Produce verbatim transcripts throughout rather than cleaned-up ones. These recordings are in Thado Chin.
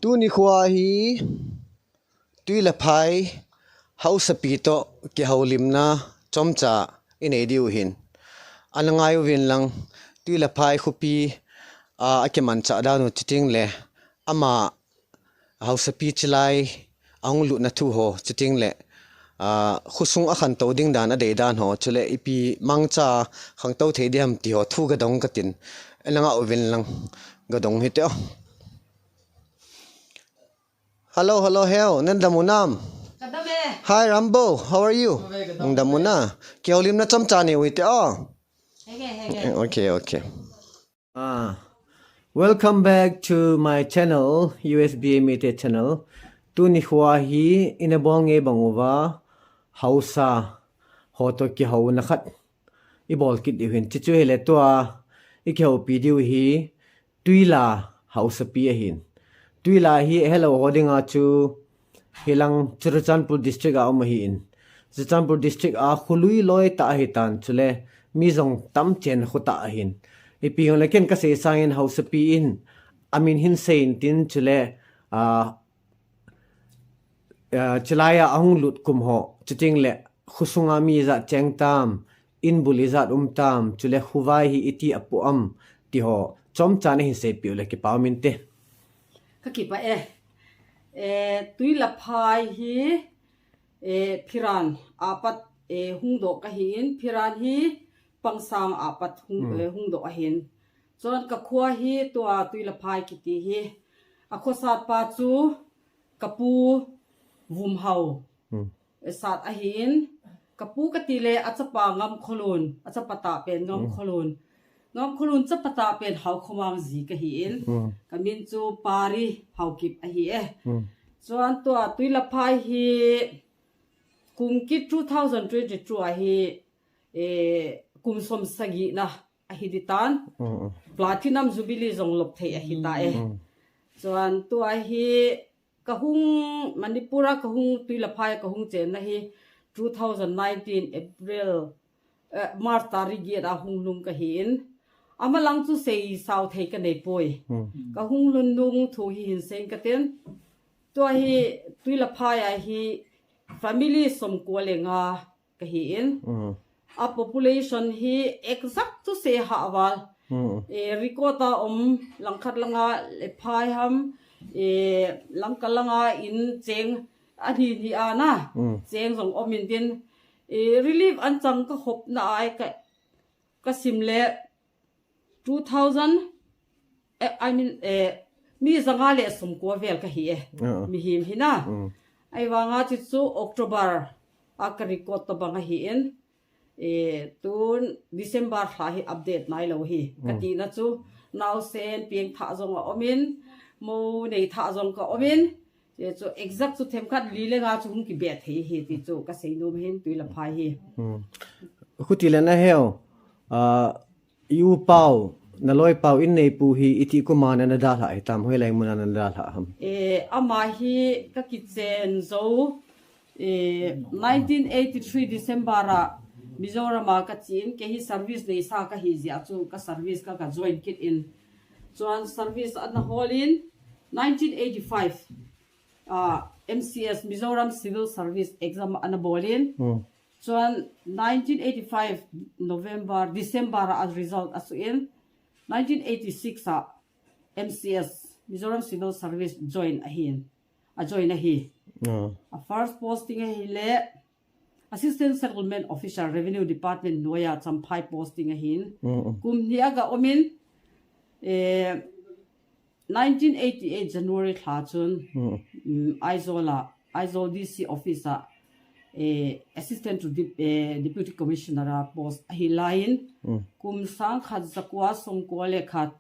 Tuni khoa hi Tuilaphai haosapi toh kihoulimna chomcha inei diu ahin. Ana ngai uvin lang, Tuilaphai khopi a, akimanchah dan u chuteng le ama haosapi chilai ahung lutna thu ho chuteng le, a, khosung akhantou ding dan adei dan ho chule ipi mangcha khangtou thei diham ti ho thu gadong katin. Ana nga uvin lang, gadong hite o. Hello, hello, heo, nadam unam? Kadam e. Hi, Rambo, how are you? Kadam e, kadam e. Nadam una? Kihoulimna chomcha nei u hite o. Henge, henge. Okay, okay. Ah, welcome back to my channel, U S B A Media channel. Tuni khoa hi ina bol ngei bang uva haosa ho toh kihouna khat ibol kit diu ahin. Chuchu hile tua ikihoupi diu hi Tuila haosapi ahin. Tuila hi helou ho dinga chu hilang Churachandpur district a um ahin. Churachandpur district a kholui loi tah ahitan chule mi jong tamchen kho tah ahin. Ipi hile ken kasei sangin haosapi in amin hin seiyin tin chule, ah, ah, chilai a ahung lut kum ho chuteng le khosunga mi ijat cheng tam, in bul ijat um tam, chule khovai hi iti apoh am ti ho chomcha nahin seipeh u le kipa um inte. Kakipah e. E, Tuilaphai hi, e, Phiran a pat, e, hungdoh kahin, Phiran hi Pangsang a pat hung, e, hungdoh ahin. Chuan kakhoa hi tua Tuilaphai kiti hi, akhosatpa chu kapu Vumhao sat ahin, kapu kati le achapa Ngamkholun, achapa tah pen Ngamkholun. Ngamkholun chapa tah pen Haokhomang ji kahin. Kamin chu Pari Haokip ahi e. Chuan tua Tuilaphai hi kum kit two thousand twenty-two a hi, e, kum som sagina ahi ditan. Platinum Jubilee jong lop thei ahi ta e. Chuan tua hi kahung Manipur a kahung Tuilaphai a kahung chenna hi two thousand nineteen April, eh, March tarik giat a hung lhung kahin. Amalang chu seisau thei kanei poi. Kahung lhun nung thu hi hin seiyin katin. Tua hi Tuilaphai a hi family somko le nga kahin. A population hi exact chu sei hah val. E, record a um langkhat langa le phai ham, e, Lamka langa in cheng ani ni ana. Cheng jong um in tin, e, relief an chang kahopna ai ka, kasim le two thousand, eh, I mean, eh, mi zanga le somko vel kahi e. Mihem hina. Ahivanga chu chu October a ka record tabang ahin. E, tun December lha hi update nailou hi. Katina chu nausen pieng thah jong a um in, mo nei thah jong ka um in. Chu exact chu themkhat li le nga chu hung kibeh thei hi ti chu kasei nom hin Tuilaphai hi. Khuti le na heo, a, i u pau, na loi pau, in neipu hi iti kuma nana dalha hitam, hoilai muna nana dalha ham? E, ama hi kakichen jou, e, nineteen eighty-three December a Mizoram a kachen, kei hi service neisa kahi jeh a chu ka service ka, ka join kit in. Chuan service ana hol in nineteen eighty-five, ah, M C S, Mizoram Civil Service Exam ana bol in. Chuan nineteen eighty-five November, December a result a su in, nineteen eighty-six a M C S, Mizoram Civil Service join ahin, a join ahi. A first posting ahile Assistant Settlement Officer, Revenue Department nuaia Champhai posting ahin. Kum hni a ka um in, eh, nineteen eighty-eight January lha chun, mm, Aizawl a, Aizawl D C office a, eh, Assistant to Dep-, eh, Deputy Commissioner a post ahi laiin, kum sangkhat zakua sawmkua le khat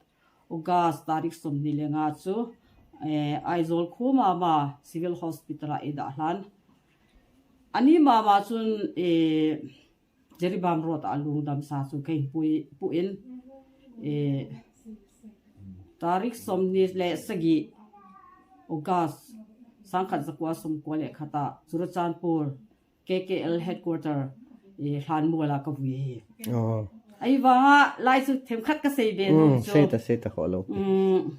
August tarik sawmhni le nga chu, eh, Aizawl kho mama Civil Hospital a i dah hlan. Ani mama chun, eh, Jiribam Road a lungdam sa chu kei pui, puin, eh, tarik sawmhni le sagi August sangkhat zakua sawmkua le khat a Churachandpur K K L headquarter, eh, hlan mual a ka vui hi. Ahivanga lai chu themkhat ka sei be nom chu. Sei ta, sei ta kho lo. Mm.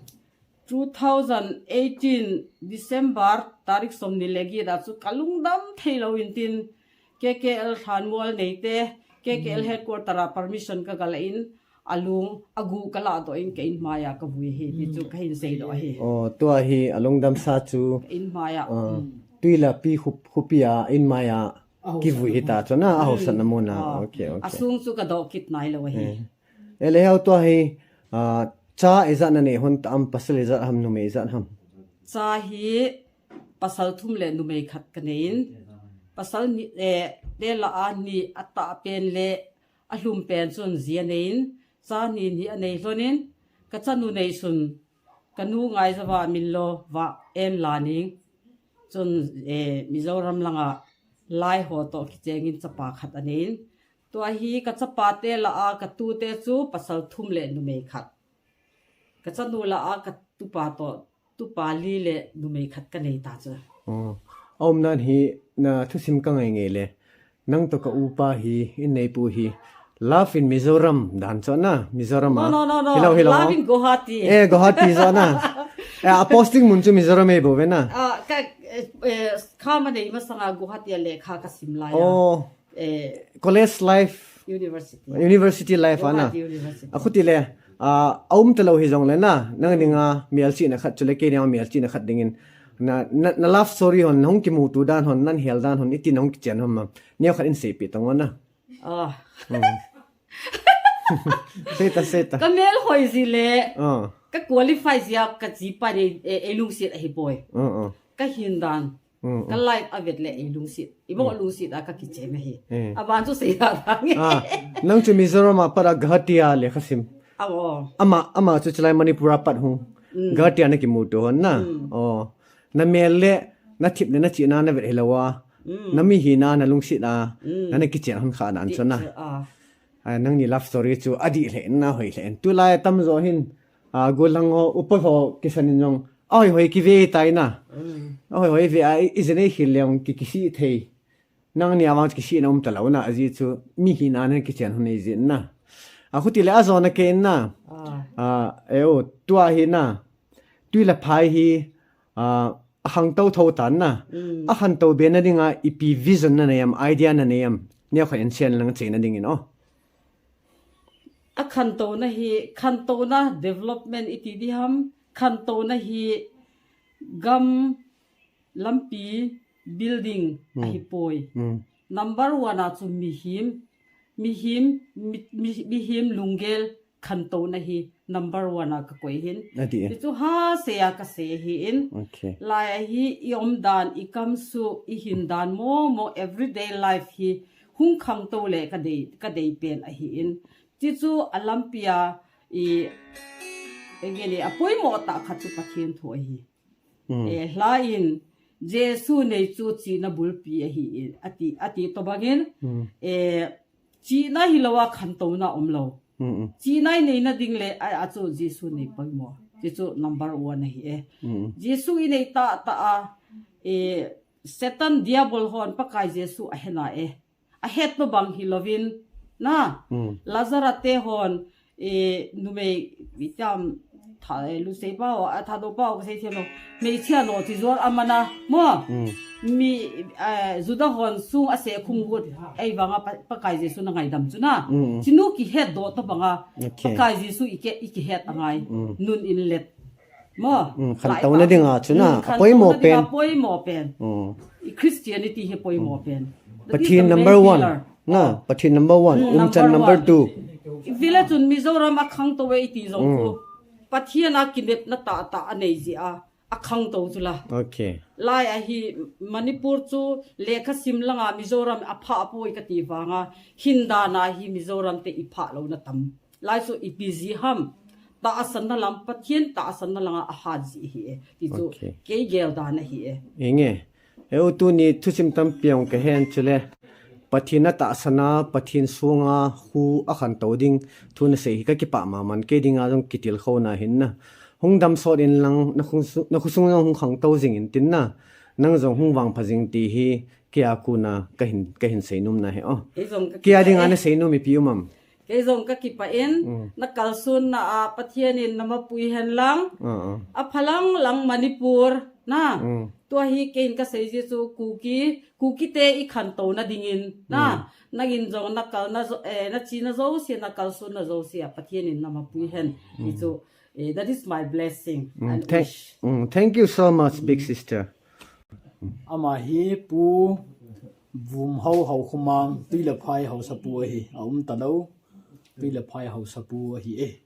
two thousand eighteen December tarik somni le get a chu kalungdam thei lou intin, K K L Thanmual neite, K K L headquarter a permission kaga la in, alung agu kala doh in ka in maiya kavui hi, ti chu kahin seidoh ahi. Oh, tua hi alungdam sa chu. Ka in maiya. Ah, um. Tuila pi khup, khupia in maiya kivui hita chu na, ahaosatna muna. Ah. Okay, okay. Asung chu kadoh kit nailou ahi. Eh. Ele heo tua hi, ah, cha ijat nanei hon tam, pasal ijat ham, numei ijat ham? Cha hi pasal thum le numei khat kanei in. Pasal ni, eh, te la a ni atah pen le alhum pen chun ji anei in. Cha ni ni anei lhon in. Kachanu nei sun, kanu Ngaijava Minlo va en la ning. Chun, eh, Mizoram langa lai ho toh kicheng in chapa khat anei in. Tua hi kachapa te la a katute chu pasal thum le numei khat. Kachanu la a katupa toh, tupa li le numei khat kanei ta chu. Oh. Aumnan hi na thusim kangai ngai le. Nang toh ka upa hi, in neipu hi. Love in Mizoram dan chu na, Mizoram a. No, no, no, no. Hilou, hilou. Love in Guwahati. Eh, Guwahati chu na. Eh, a posting mun chu Mizoram ei bou ve na. Ah, ka, eh, eh, kha ma nei masanga Guwahati a lekha kasim lai a. Oh. Eh, college life. University. University life a na. Guwahati University. Akhuti le, ah, aum talou hijongle na, nang dinga melchihna khat chule kei dinga melchihna khat dingin. Na, na, na love story hon, nahung kimuto dan hon, nahung hel dan hon, iti nahung kichen hon ma. Neo khat in seipeh tang o na. Ah. Hmm. Seita, seita. Ka mel hoi ji le. Ah. Ka qualify jia ka jipa nei, eh, ei lungset ahi poi. Ah, ah. Ka hin dan. Mm, mm. Ka life a vet le ei lungset. Ibol lungset a ka kichen ahi. Mm. Aban chu sei da da nge. Ah, nang chu Mizoram a pat a Guwahati a lekha sim. Aw. Ama, ama chu chulai Manipur a pat hung. Mm. Guwahati a na kimuto hon na. Mm. Oh. Na mel le, na thip le, na chihna na vet hilou a. Mm. Na mihina, na lungset a. Mm. Na, na kichen hon kha dan chu na. Ti chu, ah. Ah, nangni love story chu adih lheh in, ahoi lheh in. Tulai tamjo hin, ah, gollhang ho, upa ho kisan in jong, ahoi hoi kive tai na. Mm. Ahoi hoi ve a, i, ijat nei hil leng ki, kisih thei. Nangni a vang kisihna um talou na, ajeh chu mihina na kichen hon nei jin na. Akhuti le ajona kei in na. Ah. Ah, eh, oh, tua hi na. Tuila phai hi, ah, akhangtou tho tan na. Mm. Akhangtou be na dinga ipi vision nanei em, idea nanei em. Neo khat in share lang cheh na dingin o. Akhantouna hi, khantouna development iti di ham, khantouna hi gam lampi building ahi poi. Mm. Number one a chu mihem, mihem, mi, mi, mihem lunggel khantouna hi number one a ka koi hin. Ati e. Ti chu ha se a ka se hi in. Okay. Lai a hi i um dan, i kam su, i hin dan mo mo everyday life hi hung khangtou le ka dei, ka dei pen ahi in. Ti chu a lampi a i, engeni a poimo tah khat chu Pathen thu ahi. Mm. Eh, hla in, Jesu nei chu chihna bulpi ahi in, ati, ati tobang in, mm, eh, chihna hilou a khantouna umlou. Mm, mm. Chihna i neina ding le, a, a chu Jesu nei poimo. Ti chu number one ahi e. Mm, mm. Jesu i nei tah tah a, eh, Satan Diabol hon Pakai Jesu a hena e. A het tobang hilou vin, na, mm, Lazarus te hon, eh, numei, mi cham, tha, eh, lusei pau, a Thadou pau, ka sei thiam lou. Meichia no, ti zual a mana, mo. Mm. Mi, eh, Juda hon sung a se khum gut, ei vang a Pa, Pakai Jesu na ngaidam chu na. Mm, mm. Chinu kihet doh tobang a, okay, Pakai Jesu i ke, i kihet angai. Mm. Nun in let. Mo. Mm, khantouna dinga chu na, mm, a poimo pen. Poimo pen. Mm. I Christianity hi poimo pen. That is the main pillar. Pathen number one. Na, Pathen number one. Mm, umchan number two. Vele chun Mizoram a khangtou e iti jong chu. Mm. Pathen a kinepna tah tah a nei jeh a, a khangtou chu la. Okay. Lai a hi Manipur chu lekha sim langa Mizoram a pha poi ka ti vang a, hin dan a hi Mizoram te i pha louna tam. Lai chu ipi jeh ham, tahsanna lam, Pathen tahsanna langa a hat jeh ahi e. Ti chu, okay, kei gel dan ahi e. Inge. Eu tuni thusim tampi ong ka hen chule. Pathen a tahsanna, Pathen sunga khu a khantou ding, thu na sei hi ka kipah mama in, kei dinga jong kitilkhouna hin na. Hung damsot in lang, na khosung, na khosung jong hung khangtou jing in tin na. Nang jong hung vangpha jing ti hi, kei a kona ka hin, ka hin seinom na hi o. Kei a dinga na seinom ipi um am? Kei jong kakipah in, mm, nakalsonna a Pathen in namapui hen lang. Ah, ah. Aphalang lang Manipur, na. Mm. Tua hi kei in kasei ji chu Kuki, Kuki te i khantouna dingin, na. Mm. Nangin jong nakalna jo-, eh, nachena jouse, nakalsonna jouse a Pathen in namapui hen. Mm. Hichu, eh, that is my blessing, mm, and thank, wish. Mm, thank you so much, big sister. Ama hi Pu Vumhao Haokhomang, Tuilephai Haosapu ahi, aum talou, Tuilephai Haosapu ahi e.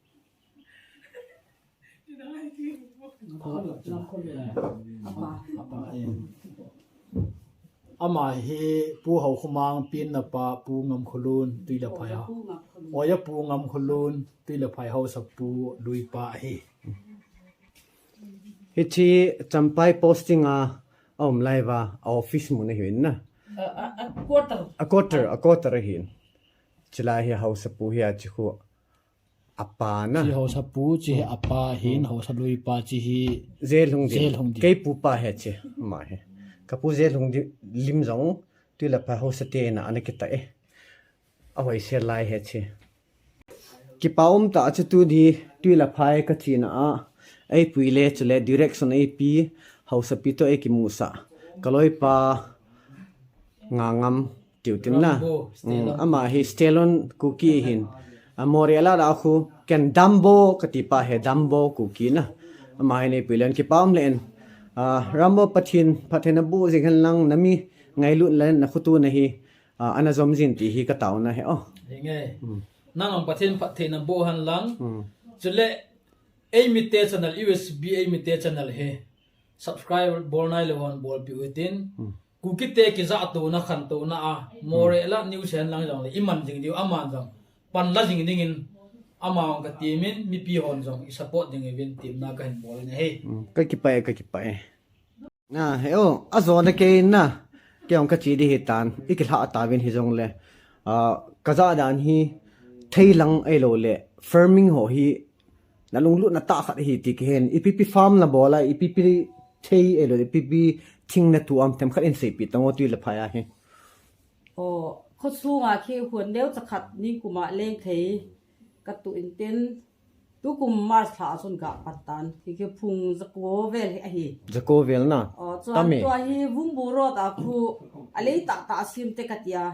Ama hi Pu Haokhomang, Pi Napa, Pu Ngamkholun, Tuilephai Hao-, Oya Pu Ngamkholun, Tuilephai Haosapu, luipa ahi. Hiche Champhai posting a, aum lai uva, a office mun ahi in na. A, a, a quarter. A quarter, a quarter ahi in. Chulai hi Haosapu hi a chi khu apa na. Chi Haosapu, chi hi apa hin, hmm, Haosa luipa chi hi. J. Lhungdim. J. Lhungdim. Kei pupa hi chi, ama hi. Kapu J. Lhungdim jong, Tuilephai Haosa te in a ana kitah e. Ahoisel lai hi chi. Kipa umtah a chu tuni Tuilephai kachena a, eipui le chule direction eipe, Haosapi toh eikimusah. Kaloipa Ngangam tiu tin na. Rambo, mm, Stallion. Ama hi Stallion Kuki hin. A, Moreh a la khu ken Dambo katipa hi Dambo Kuki na. Ama hin eipui le in kipa um le in. A, Rambo Pathen, Pathen in naboh jing hen lang nami ngailut le in nakhoto na hi. A, ana jom jin ti hi kataona hi, oh. Henge. Hmm. Nang ang Pathen phattheina boh hen lang. Hmm. Chule, eimite channel, U S B eimite channel hi. Subscribe bol nailou hon bolpeh u hitin. Hmm. Kukite kijahtouna khantouna a. Moreh la news hen lang jongle, iman jing diu aman jong. Panla jing dingin, ama jong katemin, mipi hon jong, i support ding uvin, temna kahin bol in ahi. Hmm. Kakipah e, kakipah e. Na, he o, ajona kei na, kei jong kache ding ahitan, ikilhah tauvin hijongle. A, kajah dan hi, thei lang ahilou le, farming ho hi, nalunglut na tah khat ahi ti kihen, ipi ipi farm nabol a, ipi ipi thei ahilou, ipi ipi thing natu am themkhat in seipeh tang o Tuilephai a hi. O, khosunga khi hon neocha khat nikum a lengthei katu intin, tukum March lha a chun kapan tan, hikhi phung jako vel hi ahi. Jako vel na? O, chuan tami. Tua hi Vungbu Road a khu a lei tah tah a sem te katia,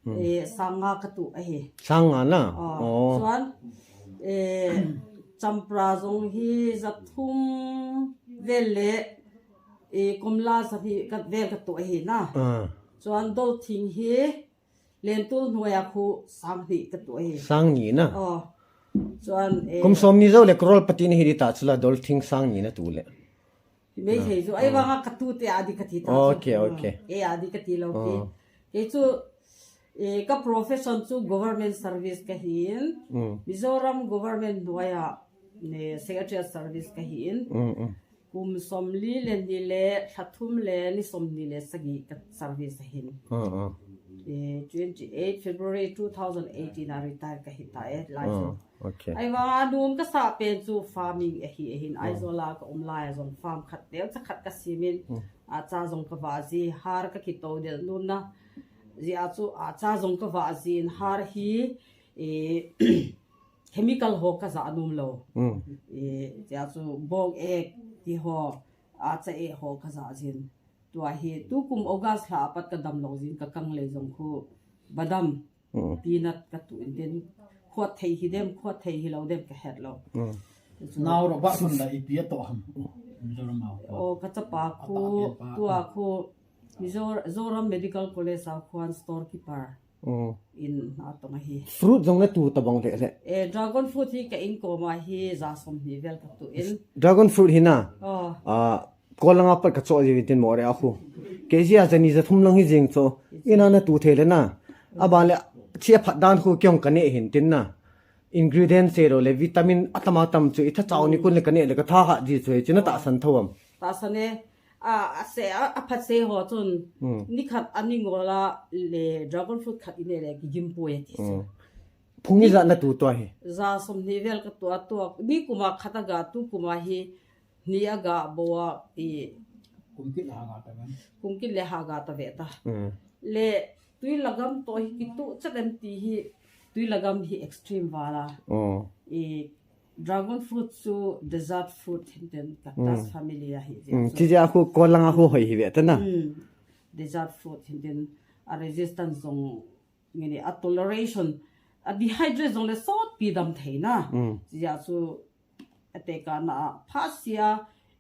hmm, eh, sang nga katu ahi. Sang nga na? O, o. Chuan, eh, champra jong hi zathum vel le, eh, komla sahni ka vel katu ahi na. Ah. Chuan dolthing hi, Lentul hnuaia khu sang hnih katu ahi. Sang hnih na? O. Chuan, eh, kum somni jou le crorepati nahi ding ta chula dolthing sang hnih natu le. Mei thei chu, ahivanga katute a ding kati ta chu. Ok, ok. Ei a ding kati lou pi. O. Kei chu, eh, ka profession chu government service kahin. Mm. Mizoram government hnuaia, eh, secretariat service kahin. Mm, mm. Kum somli le ni le, lha thum le ni somni le sagi ka service ahin. Ah, ah. Eh, twenty-eight February two thousand eighteen a retire kahi ta e, lai chu. Ah, okay. Ahivanga anom kasah pen chu farming ahi, ahin. Ah. Aizawl a ka um lai a jong farm khat neocha khat kasemin, hmm, acha jong kavah ji, har kakito del nunna jeh a chu acha jong kavah jin, har hi, eh, chemical ho kajah nom lou. Mm. Eh, tia chu bawng ek ti ho, acha ek ho kajah jin. Tua hi tukum August lha apat kadam lou jin, kakang lei jong khu badam, mm, peanut katu intin, khuat thei hi dem, khuat thei hilou dem kahet lou. Mm. Chu nau Robert son la ipi atoh ham? Mizoram nau. O, kachapa khu, tua khu Mizor-, Zoram Medical College a khuan store keeper. Oh. In atong ahi. Fruit jong natu tabang le le. Eh, dragon fruit hi ka in koma hi ja somni vel katu in. Dragon fruit hi na. Oh. Ah, kol langa pat kachoh jiu tin Moreh a khu. Kg a jani jathum lang hi jing chu. Ina natu thei le na. Aban le chia phat dan khu kei jong kane hin tin na. Ingredient se lo le vitamin atam atam chu itha chau ni kun le kane le katha hat ji chu hi chu natahsan tho am? Tahsan e. A, ase, a, aphat se ho chun, hmm, nikhat ani ngol a le dragon fruit khat ine le kigim poi ati chu. Hmm. Phung ijat natu tua hi? Ja somni vel katu a tua, nikuma khat aga, tukuma hi ni aga bou a i. Kum kit le ha ga ta ve. Kum kit le ha ga ta ve ta. Hmm. Le tui lagam toh hi kitu chat em ti hi Tui lagam hi extreme vala. Oh. I dragon fruit chu desert fruit hintin cactus Mm. family ahi ve. Mm. So, Chija khu kolang a khu hoi hi ve ta na. Mm. Desert fruit hintin a resistance jong ngini a toleration a dehydrate jong le sot pi dam thei na. Mm. Chija chu Atekana a phasia,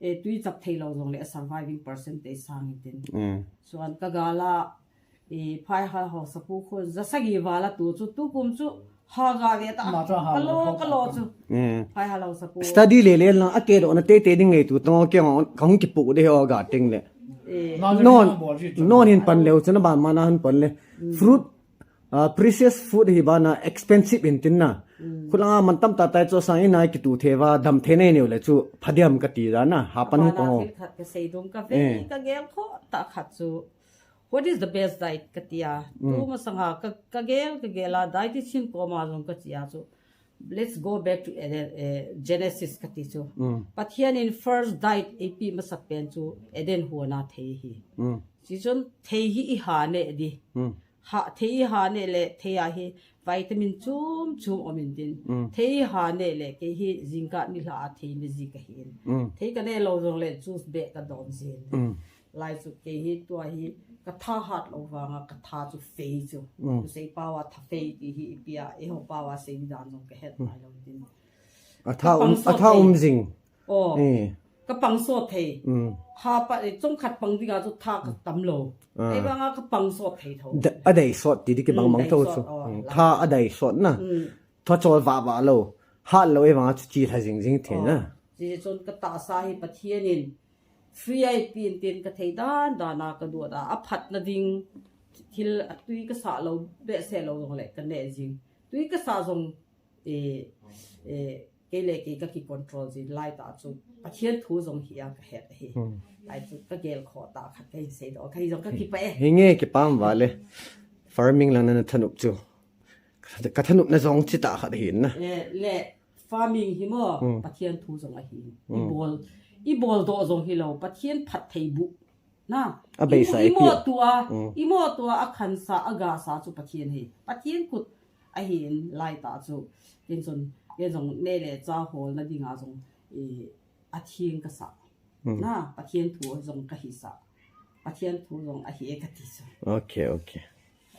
eh, tui chap thei lo jong le a surviving percentage sang hintin. Mm. So an ka gala, eh, phai hal hausapu khu za sagi vala tu chu tu kum chu ha ga ve ta. Ma chu ha ka lo, lo ka lo chu. Mm. Phai hal hausapu. Study le le lang a te do na te te ding ngai tu tong ke ka hung kipu de ho ga ting le. Eh. Non, non hin pan leu chu na ban ma na hin pan le. Mm. Fruit Ah, precious food hi bana expensive hintin na. Mm. Khulanga man tam ta tai chu sang ina kitu theva dam the nei neu le chu phadiam ka ti da na. Ha pan Hapana ko. Thil khat ka sei dong ka ve, Eh. ka gel kho ta khat chu. What is the best diet ka tia? Mm. Tu masanga ka, ka gel, ka gela dietitian koma jong ka tia chu. Let's go back to Eden, eh, Genesis ka ti chu. Mm. Pathian in first diet eipeh masat pen chu Eden huona thei hi. Mm. Chi chun thei hi i ha ne di. Mm. Ha, thei i ha ne le, thei a hi vitamin chum chum um intin. Mm. Thei i ha ne le, kei hi jingkah nilhah a thei ne ji ka hin. Mm. Thei ka ne lo jong le, juice beh ka don jin. Mm. Lai chu kei hi tua hi ka tha hat lo vanga ka tha chu fei chu. Mm. Tu sei pawa tha fei ti hi i pia, eiho pawa sei dan jong ka het Mm. nai lo din. A tha Ka um, pang a sot tha thei. um jing. Oh. Eh. Ka pang sot thei. Mm. Ha pa, eh, chong khat pang dinga chu tha ka tam lo. Ah. Ei vanga ka pang sot thei tho. Da, a dai sot ti di ki bang Mm, bang dai tho sot, chu. oh, Mm. la. Tha a dai sot na. Mm. Tha chol va va lo. Hat lo ei vanga chu chi tha jing jing thei na. Oh. Chi chon ka tahsa hi Pathian in free a eipeh intin ka thei dan dan a ka duat a, a phatna ding thil a tui ka sah lo behseh lo jong le ka neh jing. Tui ka sah jong, eh, eh, kei le kei ka ki control jin lai ta chu Pathian thu jong hi a ka het ahi. Hmm. Lai chu ka gel kho ta khat ka hin sei do, ka hi jong ka kipa e. Hi nge kipam va le. Farming lang na na thanop chu. Ka thanopna jong chi ta khat hin na. Eh, le farming hi mo, Hmm. Pathian thu jong ahi. I Hmm. bol, i bol do jong hi lo, Pathian phat thei bu. Na, A beisa i, i i mo pia. tua, Hmm. i mo tua a khansa, a gasa chu Pathian hi. Pathian kut ahi in lai ta chu. Ken chun, ken jong ne le cha hol na dinga jong, i, a thing ka sa. Hmm. Na, Pathian thu jong ka hi sa. Pathian thu jong ahi e ka ti chu. Okay, okay.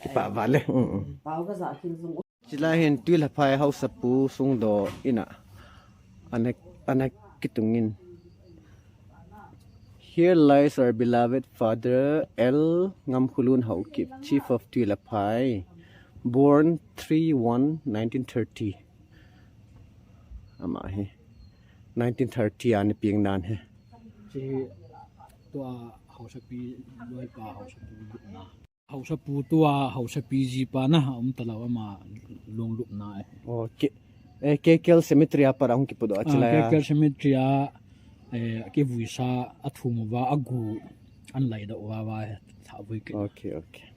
Kipa va le. Mm, mm. Pau ka za thil jong Chilai hin Tuilhaphai Hausapu sungdoh ina ana, ana kitungin. Here lies our beloved father L Ngamkhulun Haokip, chief of Tuilhaphai, born three one nineteen thirty. Ama hi nineteen thirty a ni ping nan hi. Chi tua Hausapi loi pa Hausapu na. Hausapu tua, Hausapi jipa na, a um talou ama lunglupna e. Oh, Ke-, eh, K K L Cemetery a pat a hung kipudoh a Ah, chilai a. K K L Cemetery a, eh, kivuisa a thum uva, a gu, an laidoh uva, uva, tha vui ke. Okay, okay.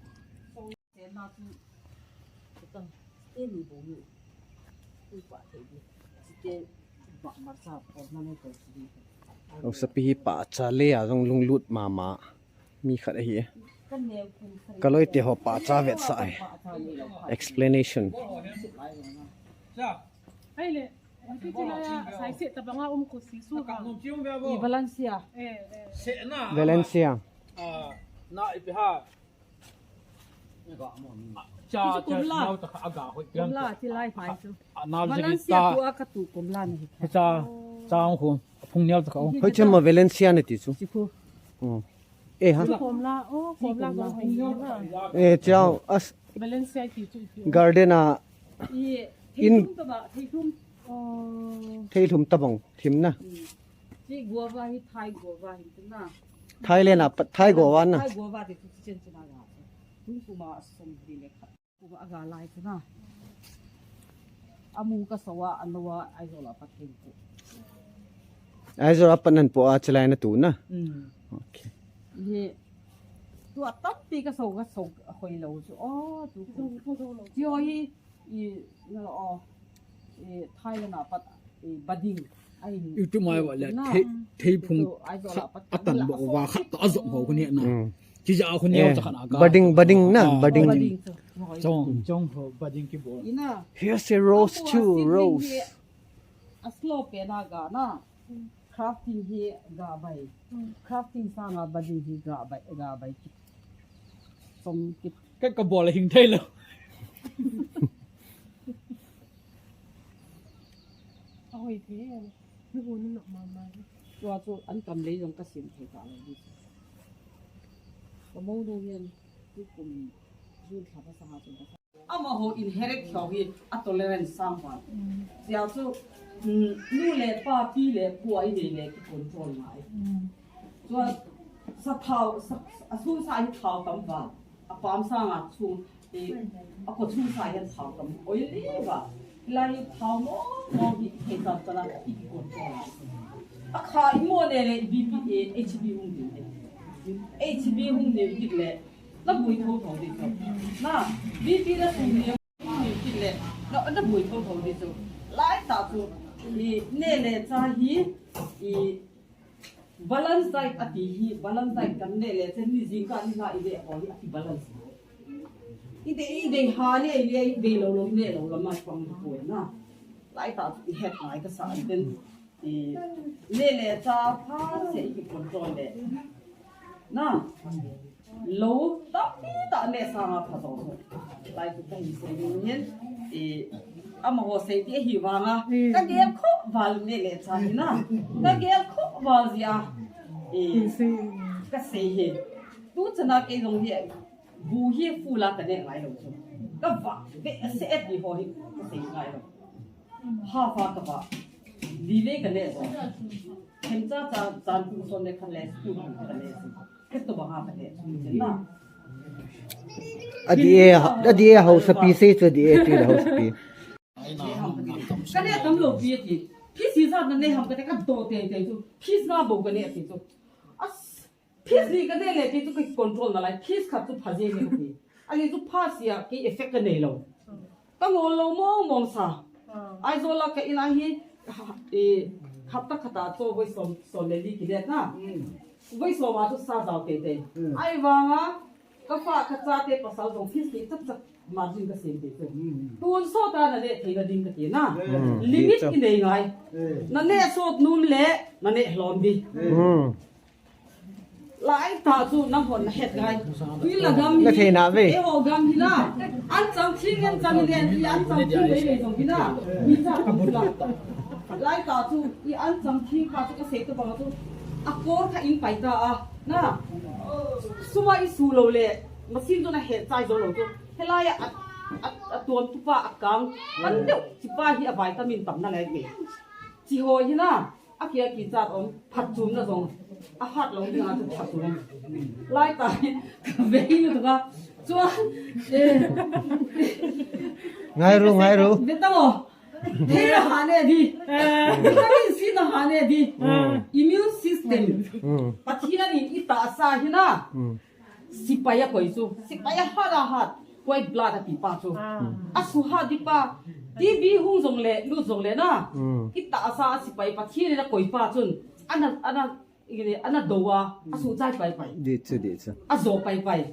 Hausapi hi pahcha le a jong lunglut mama. Mi khat ahi e. Ka loite ho pahcha vetsah e. Explanation. Ahile, hiti chilai a, saise tabanga um ko si su ka. I Valencia. Eh, eh. Valencia. Ah, na ipi ha. Cha, Kisu cha, kumla. Nau ta kha aga hoi piang. Kumla, chilai mai chu. Ah, nau Valencia jigita. Tu a ka tu kumla na hi. Cha, cha ang khu. Phung nial ta kha ang. Hoi chem ma Valencia na ti chu. Chi khu. Oh. Eh, ha? Chu kumla, oh, kumla, kumla. Eh, chao, as Valencia ki chu, chu. Garden a I, in theilhum ta ba, theilhum. Oh. Theilhum tabang, thim na. Hmm. Chi guava hi Thai guava hi tu na. Thailand a pat Thai guava na. Thai guava ti tu chen chen a ga. Kum kuma som di le kha. Kuma aga lai tu na. Amu ka sawa anwa Aizawl a pat thei tu. Aizawl a pat nan po a chilai na tu na. Hmm. Okay. Ye. Tu a tampi ka so ka so hoi lo chu. Oh, tu. Chi ho hi I, na lo, oh, i, Thailand a pat, i, bading. Ai, YouTube mai wa le, na. Thei, thei phung Ito, ai, zo la pat a tan lo wa khat to a zo ho ko ni na. Mm. Chi ja ko ni Eh, cha khat a ka. Bading, bading na, Ah, bading. Bading to. Chong, chong ho, budding kibol. Ina. Here's a rose too, rose. A slope na ga na. Crafting hi ga bai. Crafting sanga budding hi ga bai, ga bai. Chong kit. Ka, kabol hing thei lou. Ahoi thei. Ni ho ni nok mama. Tua chu an kam lei jong ka sim thei ta lou. Ka mo no hian tu kum June thla pasanga chun ka Amaho inherit thei hi a tolerance sang val. Tia chu, mm, nu le pa, pi le pu a i nei le ki control ngai. Chuan sa thau, sa, a chhung sa hi thau tam val. A pam sanga chu, eh, a kawt chhung sa hian thau tam oily val. Hilai hi thau mawng mawng hi thei chan chan a i ki control ngai. A kha i maw le le i B P, eh, H B hung ding. H B hung ding kit le Na bui tho tho di chu. Na, B P na sum ni, ni kit le. Na, na bui tho tho di chu. Lai ta chu. I ne le cha hi, i balance diet ati hi, balance diet kan ne le cha ni jingkah ni la i le ho hi ati balance. I de, i de ha le, i le, i de lo lo, ne lo lo ma pang ko na. Lai ta chu i het ngai ka sa an ten. I, ne le cha pha se i control le. Na. Lo, ta pi ta ne sa nga pha zo. Lai tu ka hi se ni hin. I, amaho se ti hi vanga. Ka gel kho val ne le cha hi na. Ka gel kho val zia. I, ka se hi. Tu chana ke long hi. Bu hi full a ka ne ngai lo chu. Ka va, ve se et ni ho hi ka se ngai lo. Ha fa ka va. Di ve ka ne zo. Hem cha cha chan tu son le khan le tu ka ne zo. Ke to ba ha ka ne. Na. A D A, a D A hausa pi se chu a D A ti le hausa pi. Ka ne tam lo pi ti. Pi si sa na ne ham ka te ka do te te chu. Pi sa bo ka ne ti chu. As Piece ni ka nei le ti chu ka control na lai, piece khat chu pha jeng e ka ti. Ani chu pha sia kei effect ka nei lo. Ka ngol lo mong mong sa. Aizawl a ka in a hi, e, hapta khat a chu voi som, som le li ki let na. Voi som a chu sa zau tei tei. Ai vang a, ka fa ka chate pasal jong piece ni chat chat margin ka sem tei tei. Tun sawt a na le thei na ding ka ti na. Limit i nei ngai. Na ne sawt num le, na ne hlawm di. Lai ta chu nang hon na het ngai. Tui la gam hi. Na thei na ve. E ho gam hi na. An chang thing an chang hi nen, i an chang thing ve ve jong hi na. Mi cha ka bu la. Lai ta chu i an chang thing pa chu ka sei to bang chu. A kor kha in pai ta a. Na. Suma i su lo le. Machine chu na het chai zo lo chu. Helai a, a, a tuam tu pa a kang. An deuh chi pa hi a vitamin tam na le ve. Chi ho hi na. A kia kichat om, phatchumna jong, a hat lo ding a chu phatchum. Lai ta, ka ve in tu ka. Chuan, eh. Ngairu, ngairu. Ve ta lo. Thei na ha ne di. Vitamin C na ha ne di. Immune system. Pathian in i tahsa hi na. Sipai a koi chu. Sipai a hat a hat. White blood a ti pa chu. A su hat di pa. T B hung jong le, lut jong le na. I tahsa a sipai Pathian in a koi pa chun. Ana, ana, i le, ana do a. A su chai pai pai. Di chu, di chu. A zo pai pai.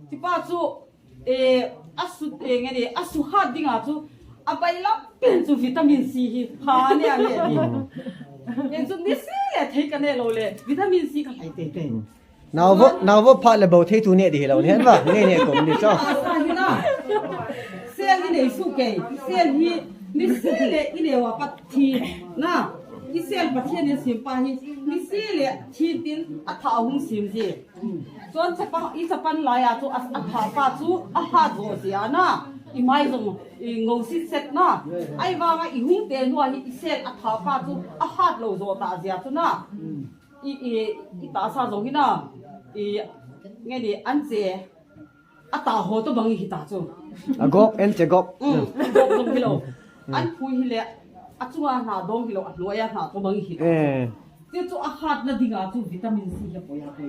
Ti pa chu, eh, a su, eh, nge ni, a su hat ding a chu. A bai lam pen chu vitamin C hi. Ha ne a ne di. Ken chu ni si le thei ka ne lo le. Vitamin C ka lai tei tei. Nau vo, nau vo phat le bo thei tu ne di hi lo ni hen va, ne ne kom ni cho. Sa hi na. Sel hi nei su kei, sel hi ni si le i le wa pat thi na. I sel Pathian in sim pa hi, ni si le thi tin a tha hung sim ji. Chuan chapa, i chapan lai a chu a, a tha pa chu a hat zo zia na. I mai zong, i ngo si set na. Ai vang a i hung te nu a hi i sel a tha pa chu a hat lo zo ta zia chu na. I, i, i tahsa jong hi na, i, nge ni, an che, a ta ho to bang hi ta chu. A gop, an che gop. Mm, a gop jong hi lo. An phui hi le, a chunga hna dong hi lo, a hnuaia hna to bang hi ta chu. Eh. Ti chu a hatna dinga chu vitamin C hi a poi a poi.